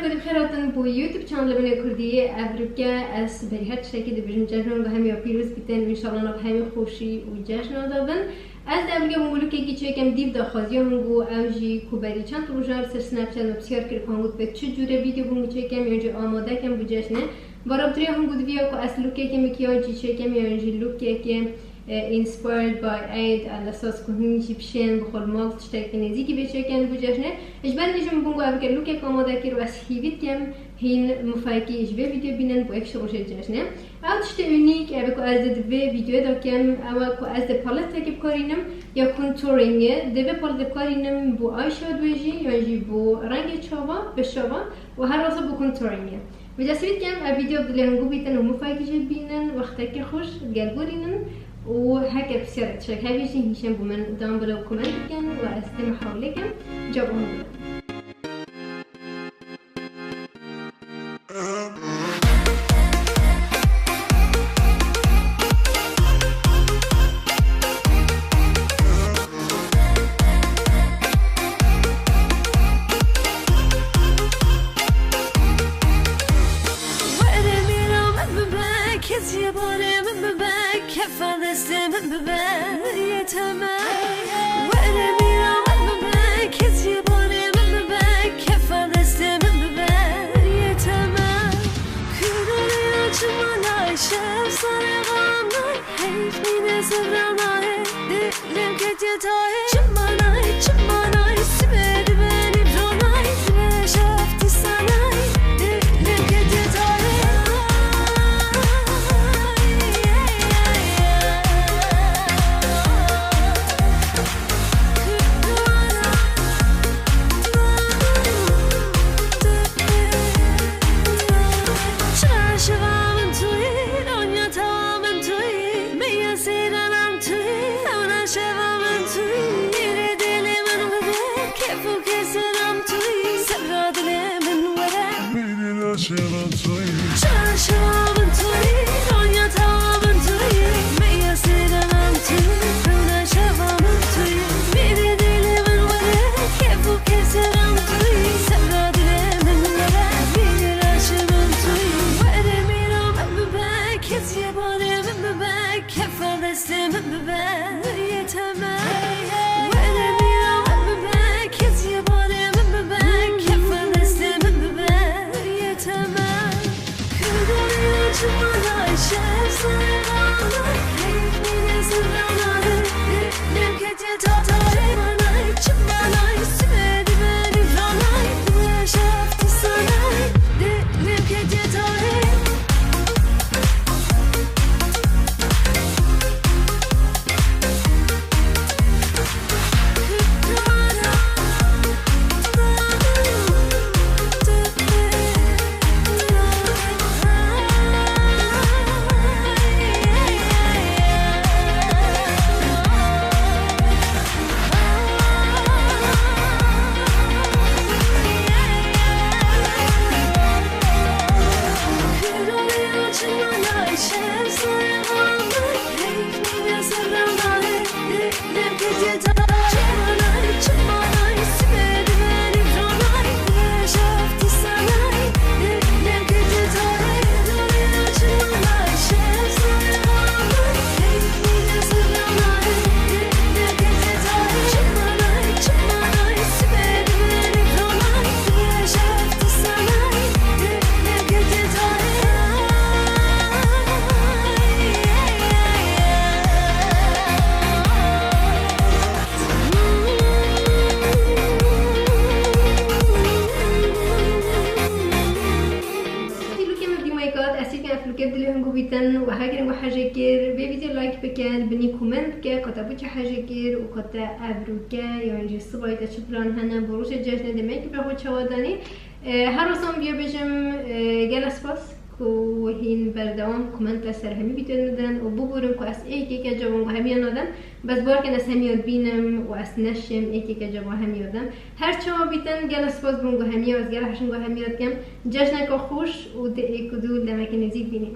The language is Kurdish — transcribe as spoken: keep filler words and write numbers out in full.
Bi xêr hatin bo YouTube channelê min ê Kurdî. Evroke ez berî her tiştekî dibêjim cejnan bi hemiya pîroz bîtin û înşallah nav hemî xweşî û cejna de bin. Ez di evroke bo lûkekî çêkem dîv daxwaziya hingû, ew jî ku berî çend rojan li ser Snapchat me pisyar kir ku hingû divê çi cûre vîdeo bo hingû çêkem yan jî amade kem bo cejnê. Barabdiriya hingû diviya ku ez lûkekê mikyajî çêkem yan jî lûkekê e, inspired by Eid, el esas ku hûn jî bişên bi xwe li mal tiştekî nêzîkî vê çêkin bo cejnê. Ji ber vê jî min bûn ku evroke lûkek amade kir û ez hîvî dikim hîn mifayekî ji vê vîdeo bînin bo yek ji rojê cejnê. Ew tiştê unîk ev e ku ez dê di vê vîdeoyê de kim, ew e ku ez dê paletekê bikarînim ya contouringê, dê vê paletê bikarînim bo eyeshadow jî yan jî bo rengê çavan, beşavan û her wisa bo contouringê. Vêca sivît kem ev vîdeo bi dilê hingû bîtin û mifayekî jê bînin, wextekê xweş digel borînin û heke pisyarek tiştek hevî jî hîşên bo min dan bila û koment bikin û ez dê mihawilê kem cewab hûn bidim. Were mîna min bibe, kes yê barê min bibe, kefa destê min bibe, yê temel. Were mîna min bibe, kes yê barê min bibe, kefa destê min bibe, yê temel. Kurdolîna çima nayê, şev sarê xwe nayê, heyf nîne sebra nayê, dilê min ketiye tayê. Çima nayê, çima nayê, sibê dibe nîvro nayê, dibe şev dîsa nayê, dilê min ketiye tayê. Çira şeva min tu yî, ronya tawa min tu yî, meya seyran min tu yî, ewna şeva min tu yî, nîrê dilê min were, kef û keser min tu yî, sebra dilê min were. Bêrîna şeva min tu yî. Çira şeva min tu yî, ronya tawa min tu yî, meya seyran min tu yî, ewna şeva min tu yî, nîrê dilê min were, kef û keser min tu yî, sebra dilê min were. Bêrîna şeva min tu yî. Were mîna min bibe, kes yê barê min bibe, kefa destê min bibe, yê temel. Were mîna min bibe, kes yê barê min bibe, kefa destê min bibe, yê temel. Kurdolîna çima nayê, şev sarê xwe nayê, heyf nîne sebra nayê, dilê min ketiye tayê. Çima nayê, çima nayê, sibê dibe nîvro nayê, dibe şev dîsa nayê, dilê min ketiye tayê. Lûkê me dîmayê kat, ez hêvî kem ev lûkê dilê hingû bîtin û heger hingû hejê kir, vê vîdeo like bike, binî koment bike, ka te bo çi hejê kir û ka te ev lûkê yan jî sibayî te çi plan hene bo rojê cejnê dê meyekî bi xwe çawa danî. E, her wisa vîya bêjim, e, gelek spas ku hîn berdewam koment li ser hemî vîdeo didin û biborin ku ez êk êke cewabên ku hemiya nadim, bes bawer kin ez hemiya dibînim û ez neşêm êk êke cewaba hemiya bidim. Her çawa bîtin, gelek spas bûn ku hemiya, ez gelek hişim ku hemiya dikim. Cejneke xweş û di êk û du demeke nêzîk bînî.